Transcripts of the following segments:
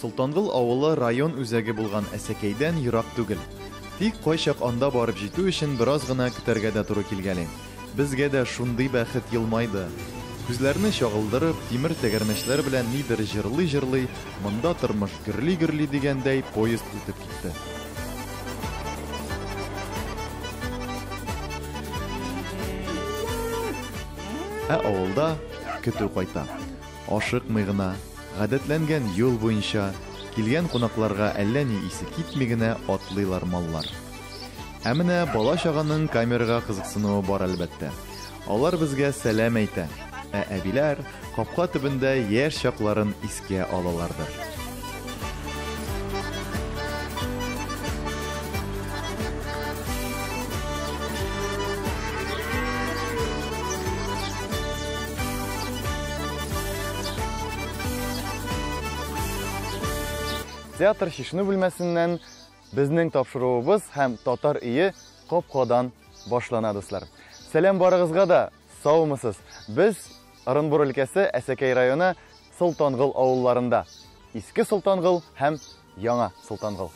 Солтангол авылы район үзәге булган Әсәкәйдән ерак түгел. Тик кайчак анда барып җитү өчен бераз гына көтәргә дә туры килгәли. Безгә дә шундый бәхет елмайды. Күзләрне чагылдырып, тимер тәгәрмәчләр белән нидер җырлый-җырлый, монда тормыш гөрли-гөрли дигәндәй, поезд үтеп китте. Ә авылда көтү кайта. Ашыкмый гына, гадәтләнгән юл буенча, килгән кунакларга әллә ни исе китми генә атлыйлар маллар. Ә менә бала-чаганың камерага кызыксынуы бар, әлбәттә. Алар безгә сәлам әйтә, ә әбиләр капка төбендә яшь чакларын искә алалардыр. Театр чишенү бүлмәсеннән безнең тапшыруыбыз һәм Татар өе капкадан башлана, дуслар. Сәлам барыгызга да, саумысыз. Без Ырынбур өлкәсе Әсәкәй районы Солтангол авылларында. Иске Солтангол һәм Яңа Солтангол.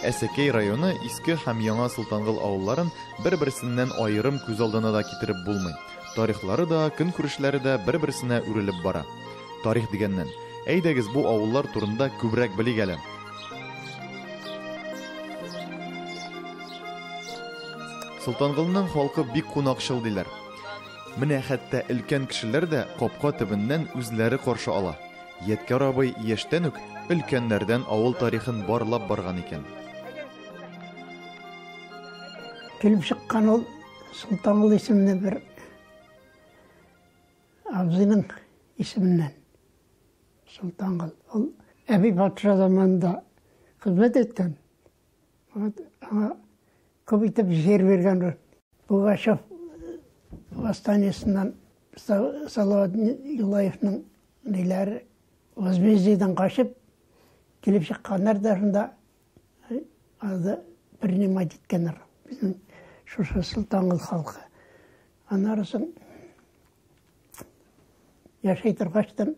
Әсәкәй районы Иске һәм Яңа Солтангол авылларын бер-берсеннән аерым күз алдына да китереп булмый. Тарихлары да, көнкүрешләре дә бер-берсенә үрелеп бара. Тарих дигәннән, әйдәгез бу авыллар турында күбрәк белик әле. Солтанголның халкы бик кунакчыл диләр. Менә хәтта өлкән кешеләр дә капка төбеннән үзләре каршы ала. Ядкәр абый яшьтән үк өлкәннәрдән авыл тарихын барлап барган икән. Килеп чыккан ул Солтангол исемле бер абзыйның исеменнән. Солтангол. Ул әби патша заманында хезмәт иткән. Вот аңа күп итеп җир биргән. Пугачев восстаниесеннән Салават Юлаевның ниләре возмездиедән качып килеп чыкканнар да шунда аны принимать иткәннәр. Безнең шушы Солтангол халкы. Аннары соң яшәй торгачтан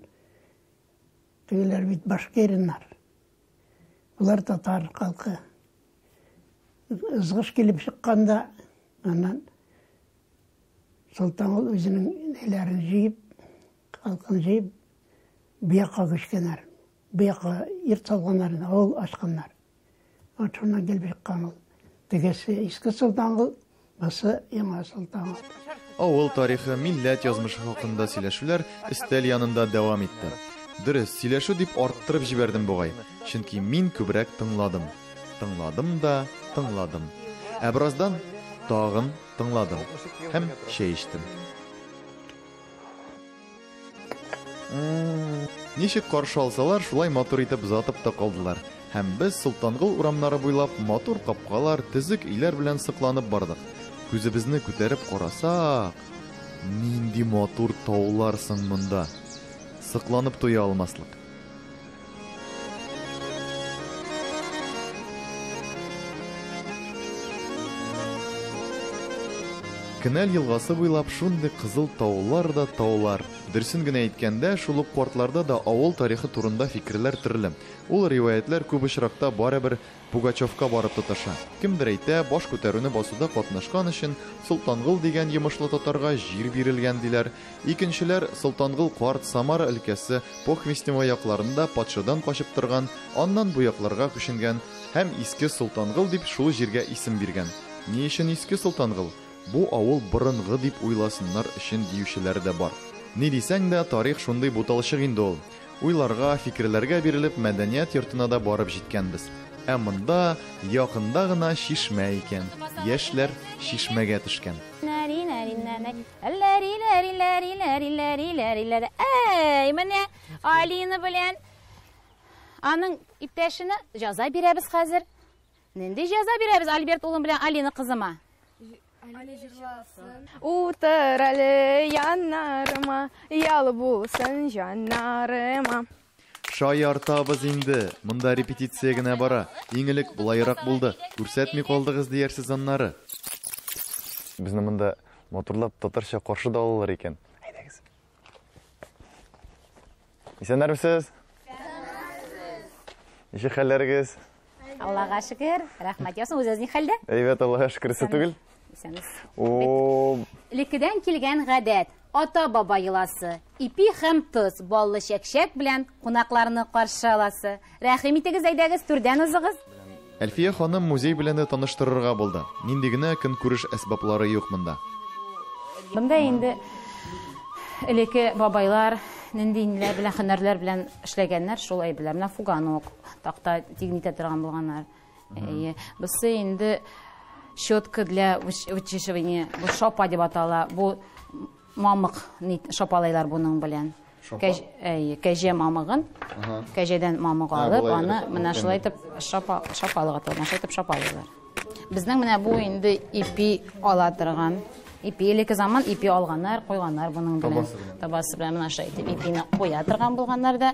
тегеләр бит башкириннар. Болар татар халкы. Ызгыш килеп чыкканда аннан Солтангол үзенең ниләрен җыеп, халкын җыеп, бу якка күчкәннәр. Бу якка йорт салганнар, авыл ачканнар. Вот шуннан килеп чыккан ул. Тегесе Иске Солтангол, бусы Яңа Солтангол. Авыл тарихы, милләт язмышы хакында сөйләшүләр өстәл янында дәвам итте. Дөрес, сөйләшү дип арттырып җибәрдем бугай, чөнки мин күбрәк тыңладым. Тыңладым да тыңладым. Ә бераздан тагын тыңладым һәм чәй эчтем. Ничек каршы алсалар, шулай матур итеп озатып та калдылар. Һәм без Солтангол урамнары буйлап матур капкалар, төзек өйләр белән сокланып бардык. Күзебезне күтәреп карасак, нинди матур таулар соң монда! Сокланып туя алмаслык. Кенәл елгасы буйлап шундый кызыл таулар да таулар. Дөресен генә әйткәндә, шул ук картларда да авыл тарихы турында фикерләр төрле. Ул риваятьләр күп очракта барыбер Пугачевка барып тоташа. Кемдер әйтә, баш күтәрүне басуда катнашкан өчен Солтангол дигән йомышлы татарга җир бирелгән, диләр. Икенчеләр, Солтангол карт Самара өлкәсе Похвистнево якларында патшадан качып торган, аннан бу якларга күченгән һәм Иске Солтангол дип шул җиргә исем биргән. Ни өчен Иске Солтангол? Бу авыл борынгы дип уйласыннар өчен диючеләр дә бар. Ни дисәң дә, тарих шундый буталчык инде ул. Уйларга, фикерләргә бирелеп мәдәният йортына да барып җиткәнбез. Ә монда якында гына чишмә икән. Яшьләр чишмәгә төшкән. Әй, менә Алина белән аның иптәшенә җәза бирәбез хәзер. Нинди җәза бирәбез Альберт улым белән Алина кызыма? Утыр әле, яр. Туганнарыма, ял булсын җаннарыма. Шаяртабыз инде. Монда репетиция генә бара. Иң элек болайрак булды. Күрсәтми калдыгыз диярсез аннары. Безне монда матурлап татарча каршы да алалар икән. Әйдәгез. Исәннәрмесез? Ничек хәлләрегез? Аллага шөкер, рәхмәт яусын. Үзегез ни хәлдә? Әйбәт, Аллага шөкер, сез түгел? Исәнмесез. О, Элеккедән килгән гадәт, ата-баба йоласы, ипи һәм тоз, баллы чәкчәк белән кунакларны каршы аласы. Рәхим итегез, әйдәгез, түрдән узыгыз. Әлфия ханым музей белән дә таныштырырга булды. Нинди генә көнкүреш әсбаплары юк монда. Монда инде элекке бабайлар нинди ниләр белән, һөнәрләр белән эшләгәннәр, шул әйберләр. Менә фуганок, такта тигнитә торган булганнар. Әйе. Бусы инде щетка для вычесывания, бу шапа дип атала. Бу мамык шапалайлар буның белән. Шапа? Әйе, кәҗә мамыгын, кәҗәдән мамык алып, болай аны итеп менә шулай итеп шапалык атала, менә шулай итеп шапалыйлар. Безнең менә бу инде ипи ала торган. Ипи элекке заман ипи алганнар, куйганнар буның белән. Табасы белән. Табасы белән менә шулай итеп ипине куя торган булганнар да,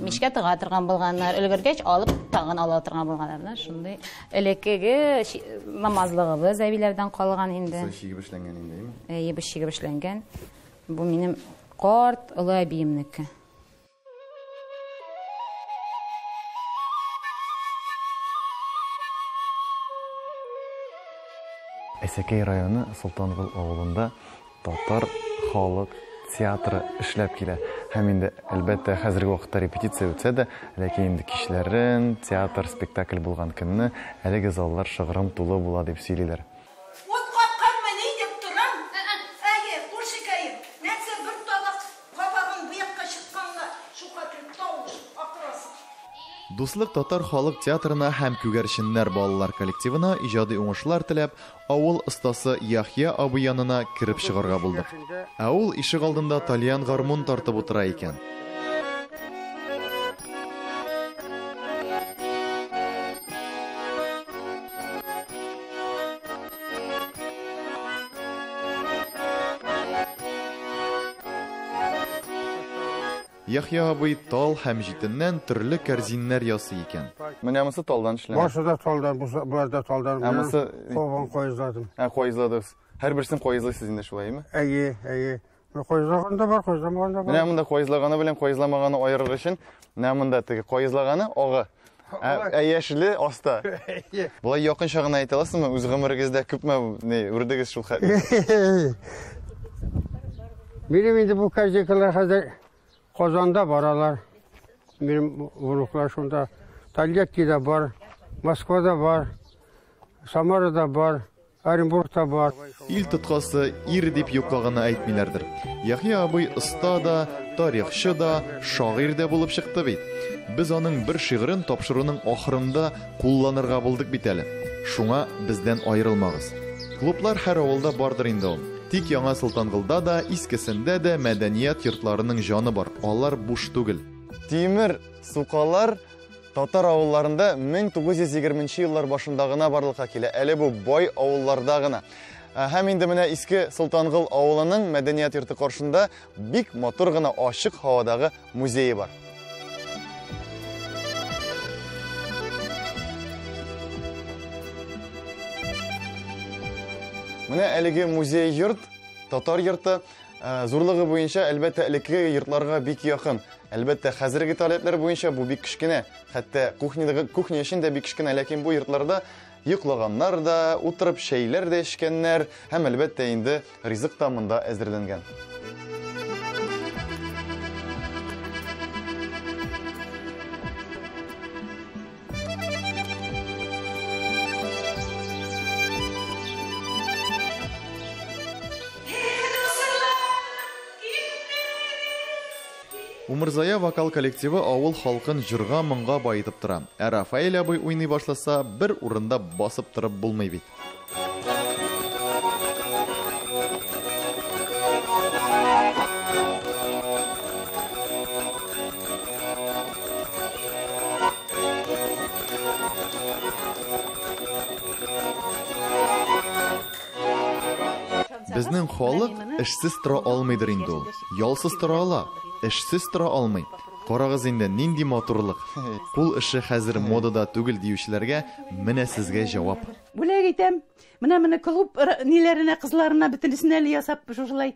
мичкә тыга торган булганнар, өлгергәч алып тагын ала торган булганнар. Менә шундый элеккеге намазлыгыбыз әбиләрдән калган инде. Су чигеп эшләнгән инде, әйеме? Әйе, бу чигеп эшләнгән. Бу минем карт олы әбиемнеке. Әсәкәй районы Солтангол авылында татар халык театры эшләп килә. Һәм инде, әлбәттә, хәзерге вакытта репетиция үтсә дә, ләкин инде кичләрен театр спектакль булган көнне әлеге заллар шыгрым тулы була дип сөйлиләр. Ут капканмы ни дип торам? Әйе, күршекәем, нәрсә бер талак кабагын бу якка чыкканга шука килеп тавыш акырасың. Дуслык татар халык театрына һәм Күгәрченнәр балалар коллективына иҗади уңышлар теләп, авыл остасы Яхья абый янына кереп чыгарга булдык. Ә ул ишек алдында тальян гармун тартып утыра икән. Яхья абый тал һәм җитеннән төрле кәрзиннәр ясый икән. Менә монысы талдан эшләнә. Башы да талдан, булар да талдан. Ә монысы Кован кайызладым. Ә, кайызладыгыз. Һәрберсен кайызлыйсыз инде шулаймы? Әйе, әйе. Менә кайызлаган да бар, кайызламаган да бар. Менә монда кайызлаганы белән кайызламаганы аерыр өчен, менә монда теге кайызлаганы агы. Ә яшеле аста. Әйе. Болай якынча гына әйтә аласызмы, үз гомерегездә күпме ни үрдегез шул хәтле? Минем инде бу корзинкалар хәзер Казанда баралар. Минем внуклар шунда. Тольяттида бар, Москвада бар, Самарада бар, Оренбургта бар. Ил тоткасы ир дип юкка гына әйтмиләрдер. Яхья абый оста да, тарихчы да, шагыйрь дә булып чыкты бит. Без аның бер шигырен тапшыруның ахырында кулланырга булдык бит әле. Шуңа бездән аерылмагыз. Клублар һәр авылда бардыр инде ул. Тик Яңа Солтанголда да, искесендә дә мәдәният йортларының җаны бар. Алар буш түгел. Тимер сукалар татар авылларында мең тугыз йөз егерменче еллар башында гына барлыкка килә. Әле бу бай авылларда гына. Һәм инде менә Иске Солтангол авылының мәдәният йорты каршында бик матур гына ачык һавадагы музее бар. Менә әлеге музей йорт, татар йорты, зурлыгы буенча, әлбәттә, элеккеге йортларга бик якын. Әлбәттә, хәзерге таләпләр буенча бу бик кечкенә. Хәтта кухня өчен дә бик кечкенә, ләкин бу йортларда йоклаганнар да, утырып чәйләр дә эчкәннәр һәм әлбәттә инде ризык та монда әзерләнгән. Умырзая вокал коллективы авыл халкын җырга моңга байытып тора. Ә Рафаэль абый уйный башласа, бер урында басып торып булмый бит. Безнең халык эшсез тора алмыйдыр инде ул. Ялсыз тора ала, эшсез тора алмый. Карагыз инде, нинди матурлык. Кул эше хәзер модада түгел диючеләргә менә сезгә җавап. Бүләк итәм. Менә менә клуб ниләренә, кызларына бөтенесенә әле ясап, шушылай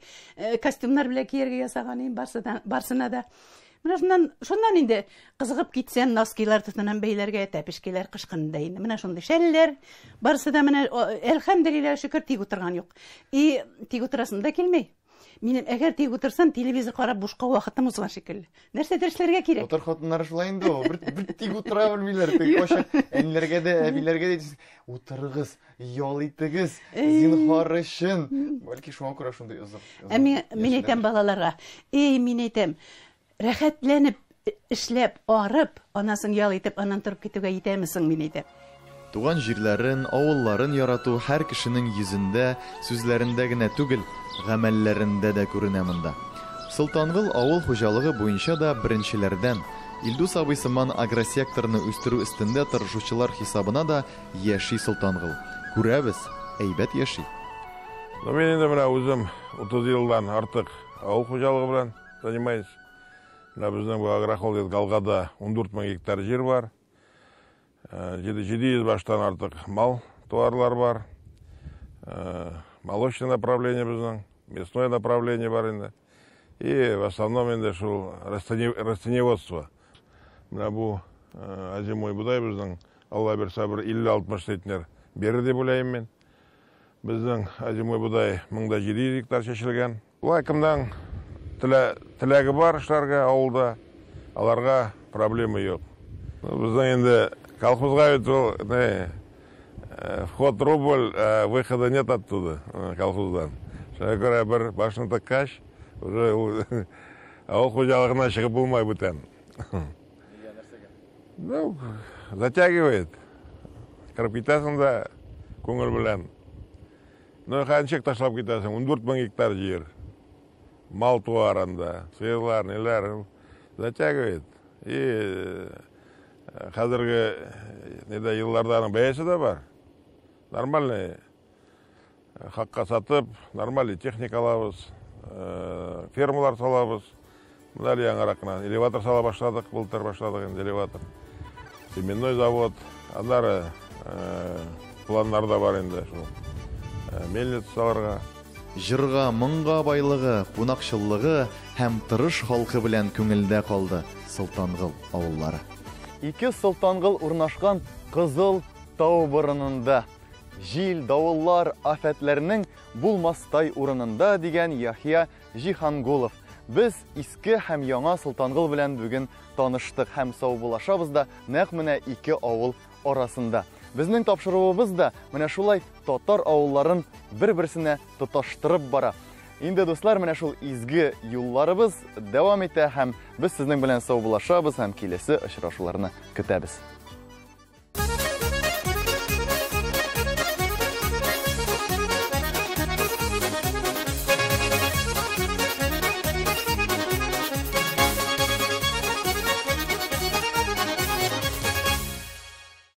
костюмнар белән кияргә ясаган инде барсына да. Менә шуннан инде кызыгып китсәм, носкилар тотынам бәйләргә, тәпешкеләр кышкында инде. Менә шундый шәлләр, барысы да менә, әлхәмдүлилләһ, шөкер, тик утырган юк. И тик утырасым да килми. Минем әгәр тик утырсам, телевизор карап бушка вакытым узган шикелле. Нәрсәдер эшләргә кирәк. Татар хатыннары шулай инде ул, бер тик утыра белмиләр. Тик кайчан әниләргә дә, әбиләргә дә әйтәсез, утырыгыз, ял итегез, зинһар өчен. Бәлки шуңа күрә шундый озак. Ә мин әйтәм балаларга, эй, мин әйтәм, рәхәтләнеп эшләп, арып, анасын ял итеп, аннан торып китүгә итәме соң, мин әйтәм. Туган җирләрен, авылларын ярату һәр кешенең йөзендә, сүзләрендә генә түгел, гамәлләрендә дә күренә монда. Солтангол авыл хуҗалыгы буенча да беренчеләрдән. Илдус абый сыман агросекторны үстерү өстендә тырышучылар хисабына да яши Солтангол. Күрәбез, әйбәт яши. Мин инде менә үзем 30 елдан артык авыл хуҗалыгы белән занимаюсь. Менә безнең бу агрохолдинг Алгада 14 мең гектар җир бар. 700 баштан артык мал туарлар бар. Молочное направление безнең, мясное направление бар инде. И в основном инде шул растениеводство. Менә бу озимой бодай безнең, Алла бирсә, бер 50-60 центнер бирер дип уйлыйм мин. Безнең озимой бодай 1700 гектар чәчелгән. Улай кемнең теләге бар эшләргә авылда, аларга проблема юк. Безнең инде колхозга бит ул, вход рубль, выхода нет оттуда, колхоздан. Шуңа күрә бер башны тыккач, уже ул авыл хуҗалыгына чыгып булмай бүтән. Ну, затягивает. Кереп китәсең дә күңел белән. Ну, хәнчек ташлап китәсең, 14 мең гектар җир. Мал туар анда, сыерлар, ниләр, затягивает. И хәзерге нидә елларда аның бәясе дә бар. Нормальный хакка сатып, нормальный техника алабыз, фермалар салабыз. Менә әле яңарак кына элеватор сала башладык, былтыр башладык инде элеватор. Семенной завод, аннары планнар да бар инде шул. Мельница салырга. Җырга, моңга байлыгы, кунакчыллыгы һәм тырыш халкы белән күңелдә калды Солтангол авыллары. Ике Солтангол урнашкан Кызыл тау борынында. Җил, давыллар, афәтләрнең булмастай урынында дигән Яхья Җиһангулов. Без иске һәм яңа Солтангол белән бүген таныштык һәм саубуллашабыз да нәкъ менә ике авыл арасында. Безнең тапшыруыбыз да менә шулай татар авылларын бер-берсенә тоташтырып бара. Инде, дуслар, менә шул изге юлларыбыз дәвам итә һәм без сезнең белән саубуллашабыз һәм киләсе очрашуларны көтәбез.